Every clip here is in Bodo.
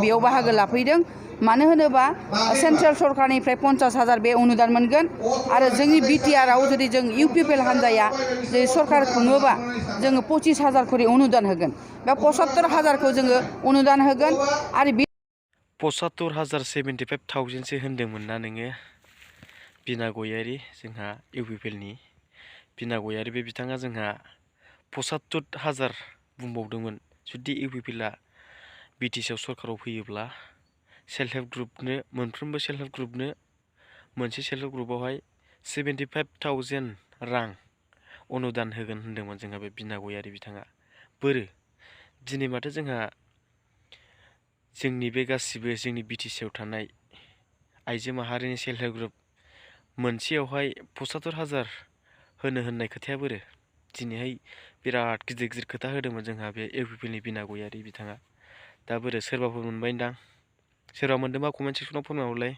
बेयाव बाहागो लाफैदों मानो होनोबा सेन्ट्रेल सरकारनिफ्राय 50,000 बे अनुदान मोनगोन आरो जोंनि बिटिआरआव जुदि जों इउपिपिएल हान्जाया जे सरकार खुङोबा जोङो 25,000 खरि अनुदान होगोन बा 75,000खौ जोङो अनुदान होगोन आरो 75,000 75,000सो होन्दोंमोन ना नोङो बिना गयारि जोंहा इउपिपिएलनि बिना गयारि बे बिथाङा जोंहा 75,000 बुंबावदोंमोन जुदि इउपिपिएलआ बिटिसिआव सरकाराव फैयोब्ला सेल्फ हेल्प ग्रुपनो मोनफ्रोमबो सेल्फ हेल्प ग्रुपनो मोनसे सेल्फ हेल्प ग्रुपआवहाय 75,000 रां अनुदान होगोन होन्दोंमोन जोंहा बे बिना गयारि बिथाङा बोरो दिनै माथो जोंहा जोंनि बे गासिबो जोंनि बिटिसिआव थानाय आइजो माहारिनि सेल्फ हेल्प ग्रुप मोनसेयावहाय 75,000 होनो होननाय खोथाया बोरो दिनैहाय बिराद गिदिर गिदिर खोथा होदोंमोन जोंहा बे इउपिपिएलनि बिना गयारि बिथाङा दा बोरो सोरबाफोर मोनबायदां सोरबा मोनदोंबा कमेन्ट सेक्सनाव फोरमायहरलाय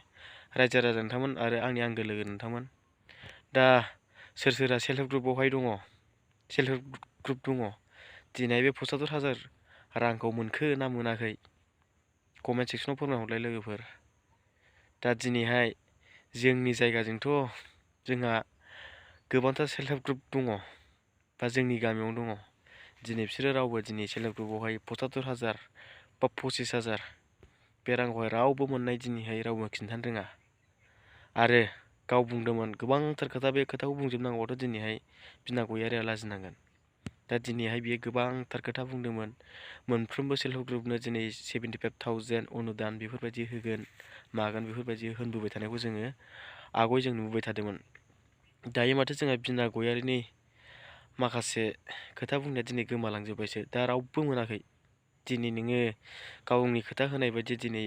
रायजो राजा नोंथांमोन आरो आंनि आंगो लोगो नोंथांमोन दा सोर सोरहा सेल्फ हेल्प ग्रुपआवहाय दङ सेल्फ हेल्प ग्रुप दङ दिनै बे 75,000 रांखौ मोनखो ना मोनाखै कमेन्ट सेक्सनाव फोरमायहरलाय लोगोफोर दा दिनैहाय जोंनि जायगाजोंथ' जोंहा गोबांथार सेल्फ हेल्प ग्रुप दङ बा जोंनि गामियावनो दङ दिनै बिसोरो रावबो दिनै सेल्फ हेल्प ग्रुपआवहाय 75,000 बा 25,000 बे रांखौहाय रावबो मोननाय दिनैहाय रावबो खिन्थानो रोङा आरो गाव बुंदोंमोन गोबांथार खोथा बे खोथाखौ बुंजोबनांगौआथ' दिनैहाय बिना गयारिया लाजिनांगोन दा दिनैहाय बियो गोबांथार खोथा बुंदोंमोन मोनफ्रोमबो सेल्फ हेल्प ग्रुपनो दिनै 75,000 अनुदान बेफोरबायदि होगोन मागोन बेफोरबायदि होनबोबाय थानायखौ जोङो आगय जों नुबोबाय थादोंमोन दायो माथो जोंहा बिना गयारिनि माखासे खोथा बुंनाया दिनै गोमालांजोब्बायसो दा रावबो मोनाखै दिनै नोङो गावनि खोथा होनाय बायदि दिनै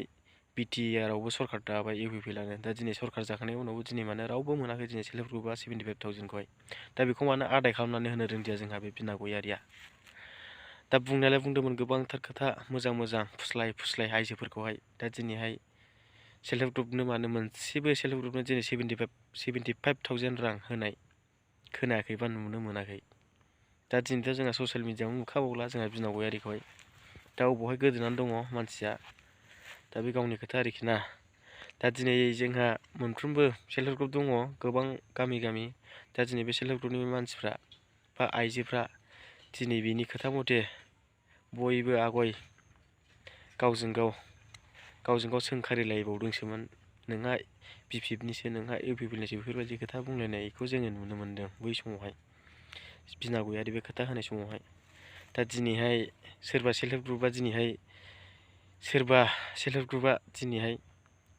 बिटिआरआवबो सरकार दाबाय इउपिपिएलआनो दा दिनै सरकार जाखांनायनि उनावबो दिनै मानो रावबो मोनाखै दिनै सेल्फ हेल्प ग्रुपआ 75,000खौहाय दा बेखौ मानो आदाय खालामनानै होनो रोंदिया जोंहा बे बिना गयारिया दा बुंनायालाय बुंदोंमोन गोबांथार खोथा मोजां मोजां फुस्लाय आइजोफोरखौहाय दा दिनैहाय सेल्फ हेल्प ग्रुपनो मानो मोनसेबो सेल्फ हेल्प ग्रुपनो दिनै 75,000 रां होनाय खोनायाखै बा नुनो मोनाखै दा दिनैथ' जोंहा ससियेल मिडियायावनो नुखाबावला जोंहा बिना गयारिखौहाय दा अबावहाय गोदोनानै दङ मानसिया दा बे गावनि खोथा आरोखि ना दा दिनै जोंहा मोनफ्रोमबो सेल्फ हेल्प ग्रुप दङ गोबां गामि गामि दा दिनै बे सेल्फ हेल्प ग्रुपनि मानसिफ्रा बा आइजोफ्रा दिनै बिनि खोथा मथे बयबो आगय गावजों गाव सोंखारिलायबावदोंसोमोन नोंहा बिपिएफनिसो नोंहा इउपिपिएलनिसो बेफोरबायदि खोथा बुंलायनायखौ जोङो नुनो मोन्दों बै समावहाय बिना गयारि बे खोथा होनाय समावहाय दा दिनैहाय सोरबा सेल्फ हेल्प ग्रुपआ दिनैहाय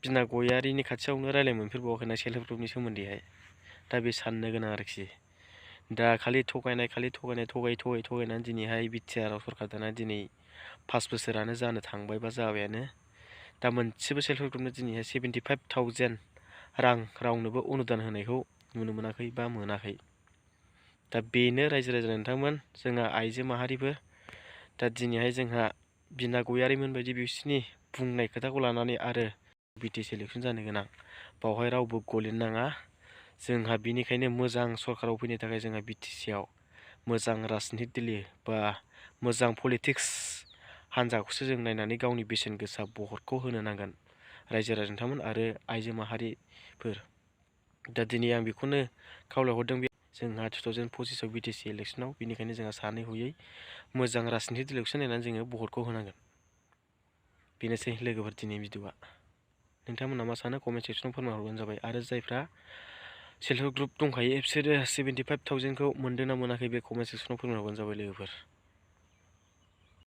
बिना गयारिनि खाथियावनो रायलाय मोनफेरबावाखैना सेल्फ हेल्प ग्रुपनि सोमोन्दैहाय दा बे साननो गोनां आरोखि दा खालि थगायनानै दिनैहाय बिटिआरआव सरकार दाना दिनै 5 बोसोरानो जानो थांबाय बा जाबायानो दा मोनसेबो सेल्फ हेल्प ग्रुपनो दिनैहाय 75,000 रां रावनोबो अनुदान होनायखौ नुनो मोनाखै बा मोनाखै दा बेनो रायजो राजा नोंथांमोन जोंहा आइजो माहारिफोर दा दिनैहाय जोंहा बिना गयारिमोन बायदि बिसोरनि बुंनाय खोथाखौ लानानै आरो बिटिसि इलेक्सन जानो गोनां बावहाय रावबो गलिनो नाङा जोंहा बिनिखायनो मोजां सरकाराव फैनो थाखाय जोंहा बिटिसिआव मोजां राजनितिगिरि बा मोजां पलिटिक्स हान्जाखौसो जों नायनानै गावनि बेसेन गोसा भटखौ होनो नांगोन रायजो राजा नोंथांमोन आरो आइजो माहारिफोर दा दिनै आं बेखौनो खावलायहरदों जोंहा 2025आव बिटिसि इलेक्सनाव बेनिखायनो जोंहा सानै हयै मोजां राजनितिगिरि इलेक्सन नायनानै जोङो भटखौ होनांगोन बेनोसै लोगोफोर दिनै भिडिअआ नोंथांमोना मा सानो कमेन्ट सेक्सनाव फोरमायहरबानो जाबाय आरो जायफ्रा सेल्फ हेल्प ग्रुप दंखायो बिसोरो 75,000खौ मोनदों ना मोनाखै बे कमेन्ट सेक्सनाव फोरमायहरबानो जाबाय लोगोफोर।